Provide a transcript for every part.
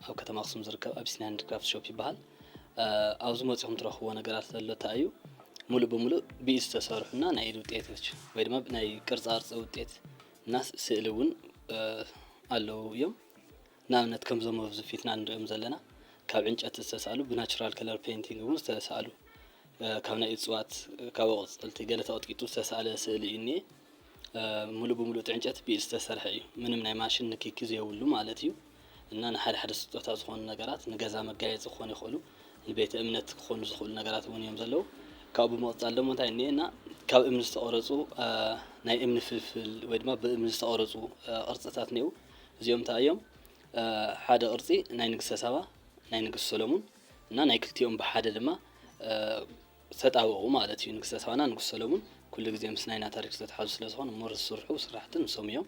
ኣብ ከተማ ኣክሱም ዝርከብ ኣቢሲንያ ሃንድክራፍት ሾፕ ይበሃል። ኣብዚ መፂኹም ትረኽብዎ ነገራት ዘሎ እንታይ እዩ? ሙሉእ ብሙሉእ ብኢድ ዝተሰርሑና ናይ ኢድ ውጤቶች ወይ ድማ ናይ ቅርፃ ቅርፂ ውጤት እና ስእሊ እውን ኣለዉ እዮም። ንኣብነት ከምዞም ኣብዚ ፊትና ንሪኦም ዘለና ካብ ዕንጨቲ ዝተሳእሉ ብናቹራል ከለር ፔይንቲንግ እውን ዝተሳእሉ ካብ ናይ እፅዋት ካብ ኣቑፅልቲ ገለ ተቐጥቂጡ ዝተሳእለ ስእሊ እዩ እኒኤ። ሙሉእ ብሙሉእ እቲ ዕንጨቲ ብኢድ ዝተሰርሐ እዩ። ምንም ናይ ማሽን ንክኪ ዘይብሉ ማለት እዩ። እና ንሓደ ሓደ ስጦታ ዝኾኑ ነገራት ንገዛ መጋየፂ ክኾኑ ይኽእሉ፣ ንቤተ እምነት ክኾኑ ዝኽእሉ ነገራት እውን እዮም ዘለዉ። ካብኡ ብምቕፃል ደሞ እንታይ እኒኤ እና ካብ እምኒ ዝተቐረፁ ናይ እምኒ ፍልፍል ወይ ድማ ብእምኒ ዝተቐረፁ ቅርፅታት እኒአው። እዚኦም እንታይ እዮም? ሓደ ቅርፂ ናይ ንግስተ ሳባ፣ ናይ ንጉስ ሰሎሙን እና ናይ ክልቲኦም ብሓደ ድማ ዝተጣበቑ ማለት እዩ። ንግስተ ሳባና ንጉስ ሰለሙን ኩሉ ግዜ ምስ ናይና ታሪክ ዝተተሓዙ ስለ ዝኾኑ እሞ ዝስርሑ ስራሕቲ ንሶም እዮም።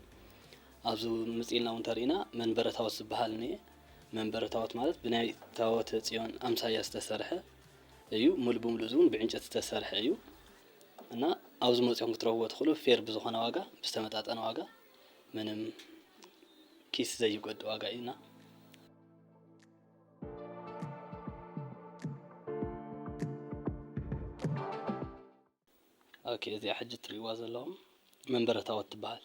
ኣብዚ ምፅኢልና እውን ተርእና መንበረ ታቦት ዝበሃል እኒኤ። መንበረ ታቦት ማለት ብናይ ታቦተ ፅዮን ኣምሳያ ዝተሰርሐ እዩ። ሙሉ ብሙሉ እዚ እውን ብዕንጨት ዝተሰርሐ እዩ እና ኣብዚ መፂኹም ክትረኽብዎ ትኽእሉ ፌር ብዝኾነ ዋጋ፣ ብዝተመጣጠነ ዋጋ፣ ምንም ኪስ ዘይጎድእ ዋጋ እዩ እና ኦኬ፣ እዚኣ ሕጂ ትርእይዋ ዘለኹም መንበረ ታቦት ትበሃል።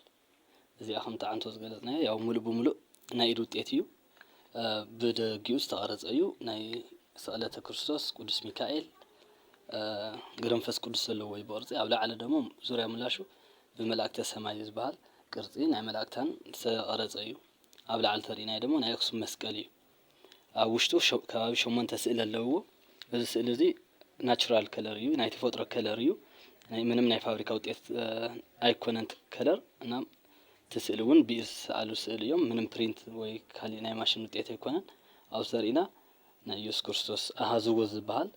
እዚኣ ከምቲ ዓንቶ ዝገለጽናዮ ያው ሙሉእ ብሙሉእ ናይ ኢድ ውጤት እዩ። ብደጊኡ ዝተቐረጸ እዩ። ናይ ስቕለተ ክርስቶስ፣ ቅዱስ ሚካኤል፣ ግብረ መንፈስ ቅዱስ ዘለዎ እዩ ብቕርጺ። ኣብ ላዕሊ ደሞ ዙርያ ምላሹ ብመላእክተ ሰማይ ዝበሃል ቅርጺ ናይ መላእክታን ዝተቐረጸ እዩ። ኣብ ላዕሊ ተርእናዮ ደሞ ናይ ኣክሱም መስቀል እዩ። ኣብ ውሽጡ ከባቢ ሸሞንተ ስእሊ ኣለውዎ። እዚ ስእሊ እዚ ናቹራል ከለር እዩ፣ ናይ ተፈጥሮ ከለር እዩ። ምንም ናይ ፋብሪካ ውጤት ኣይኮነን ከለር እና እቲ ስእሊ እውን ብኢድ ዝተሰኣሉ ስእሊ እዮም። ምንም ፕሪንት ወይ ካሊእ ናይ ማሽን ውጤት ኣይኮነን። ኣብዚ ተርእና ናይ ኢየሱስ ክርስቶስ ኣሃዝዎ ዝበሃል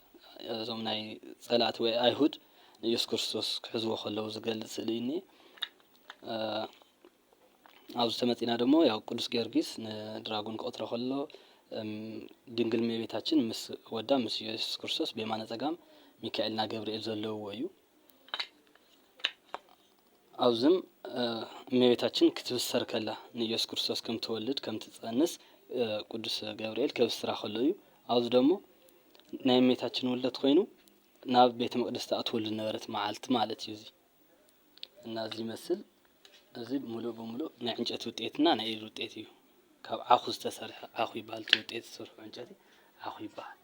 እዞም ናይ ጸላእቲ ወይ ኣይሁድ ንኢየሱስ ክርስቶስ ክሕዝዎ ከለዉ ዝገልጽ ስእሊ እዩ እኒኤ። ኣብዚ ተመጺና ደሞ ያው ቅዱስ ጊዮርጊስ ንድራጎን ክቐትሎ ከሎ ድንግል እመቤታችን ምስ ወዳ ምስ ኢየሱስ ክርስቶስ ብየማነ ጸጋም ሚካኤልና ገብርኤል ዘለውዎ እዩ። ኣብዝም እመቤታችን ክትብሰር ከላ ንኢየሱስ ክርስቶስ ከም ትወልድ ከም ትጸንስ ቅዱስ ገብርኤል ከብስራ ከሎ እዩ። ኣብዚ ደሞ ናይ እመቤታችን ውልደት ኮይኑ ናብ ቤተ መቅደስ ትኣትወሉ ዝነበረት መዓልቲ ማለት እዩ እዚ። እና እዚ ይመስል። እዚ ሙሉእ ብሙሉእ ናይ ዕንጨቲ ውጤትና ናይ ኢድ ውጤት እዩ። ካብ ዓኹ ዝተሰርሐ ዓኹ ይበሃል። እቲ ውጤት ዝሰርሑ ዕንጨቲ ዓኹ ይበሃል።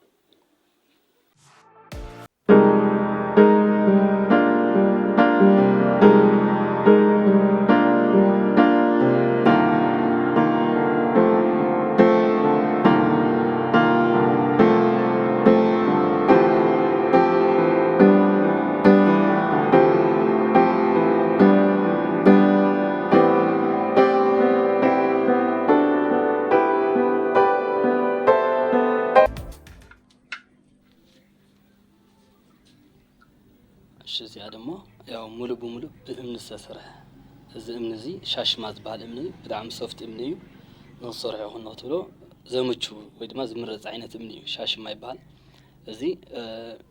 እሺ፣ እዚኣ ደሞ ያው ሙሉ ብሙሉ ብእምኒ ዝተሰርሐ፣ እዚ እምኒ እዚ ሻሽማ ዝበሃል እምኒ እዩ። ብጣዕሚ ሶፍት እምኒ እዩ። ንክትሰርሖ ይኹን ንክትብሎ ዘምቹ ወይ ድማ ዝምረፅ ዓይነት እምኒ እዩ። ሻሽማ ይበሃል። እዚ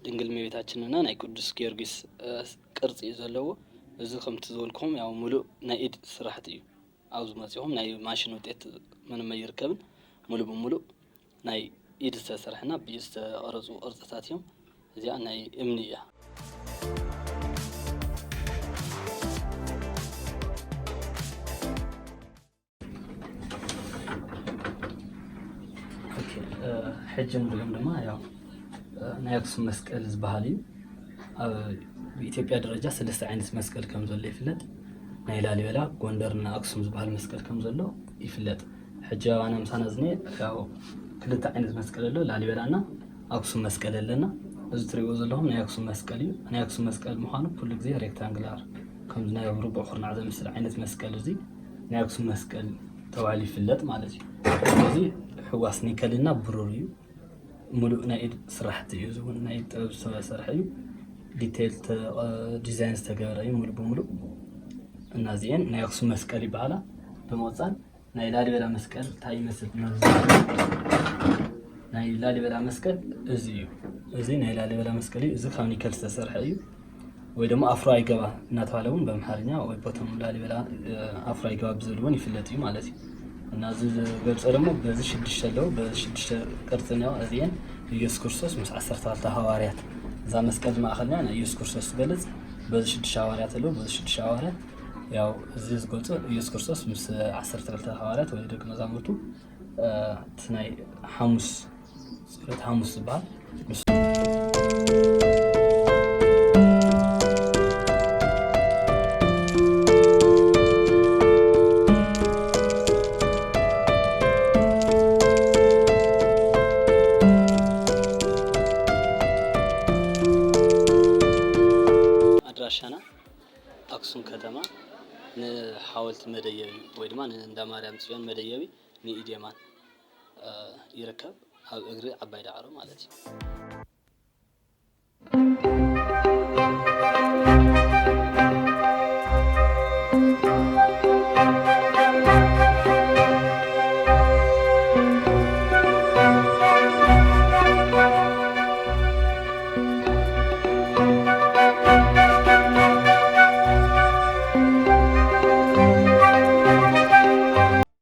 ድንግል እመቤታችንና ናይ ቅዱስ ጊዮርጊስ ቅርፂ እዩ ዘለዎ። እዚ ከምቲ ዝበልኩኹም ያው ሙሉእ ናይ ኢድ ስራሕቲ እዩ። ኣብዚ መፂኹም ናይ ማሽን ውጤት ምንም ኣይርከብን። ሙሉ ብሙሉ ናይ ኢድ ዝተሰርሐና ብኢድ ዝተቐረፁ ቅርፅታት እዮም። እዚኣ ናይ እምኒ እያ። ኦኬ፣ ሕጂ ንሪኦም ድማ ያው ናይ ኣክሱም መስቀል ዝበሃል እዩ። ኣብ ኢትዮጵያ ደረጃ ሰለስተ ዓይነት መስቀል ከም ዘሎ ይፍለጥ። ናይ ላሊበላ፣ ጎንደርና ኣክሱም ዝበሃል መስቀል ከም ዘሎ ይፍለጥ። ሕጂ ኣባና ምሳና ዝኒኤ ያው ክልተ ዓይነት መስቀል ኣሎ፣ ላሊበላና ኣክሱም መስቀል ኣለና። እዚ ትሪእዎ ዘለኹም ናይ ኣክሱም መስቀል እዩ። ናይ ኣክሱም መስቀል ምዃኑ ኩሉ ግዜ ሬክታንግላር ከምዚ ናይ ርቡዕ ኩርናዕ ዘምስል ዓይነት መስቀል እዚ ናይ ኣክሱም መስቀል ተባሂሉ ይፍለጥ ማለት እዩ። ስለዚ ሕዋስ ኒከልና ብሩር እዩ። ሙሉእ ናይ ኢድ ስራሕቲ እዩ። እዚ እውን ናይ ኢድ ጥበብ ዝተሰርሐ እዩ። ዲቴይል ዲዛይን ዝተገበረ እዩ ሙሉእ ብሙሉእ። እና እዚኤን ናይ ኣክሱም መስቀል ይበሃላ። ብምቕፃል ናይ ላሊበላ መስቀል እንታይ ይመስል? ናይ ላሊበላ መስቀል እዚ እዩ። እዚ ናይ ላሊበላ መስቀል እዩ። እዚ ካብ ኒከል ዝተሰርሐ እዩ። ወይ ድማ ኣፍሮ ኣይገባ እናተባህለ እውን ብኣምሓርኛ ወይ ቦቶም ላሊበላ ኣፍሮ ኣይገባ ብዝብል እውን ይፍለጥ እዩ ማለት እዩ። እና እዚ ዝገልጾ ደግሞ በዚ ሽዱሽተ ኣለዉ። በዚ ሽዱሽተ ቅርጺ እኒኦ። እዚኤን ኢየሱስ ክርስቶስ ምስ ዓሰርተ ክልተ ሃዋርያት፣ እዛ መስቀል ማእኸልና ናይ ኢየሱስ ክርስቶስ ትገልጽ። በዚ ሽዱሽተ ሃዋርያት ኣለዉ። በዚ ሽዱሽተ ሃዋርያት ያው እዚ ዝገልጾ ኢየሱስ ክርስቶስ ምስ ዓሰርተ ክልተ ሃዋርያት ወይ ደቂ መዛሙርቱ እቲ ናይ ሓሙስ ጸሎት ሓሙስ ዝበሃል። ኣድራሻና ኣክሱም ከተማ፣ ንሓወልቲ መደየቢ ወይ ድማ ንእንዳ ማርያም ጽዮን መደየቢ ንኢዴማን ይርከብ፣ ኣብ እግሪ ዓባይ ዳዕሮ ማለት እዩ።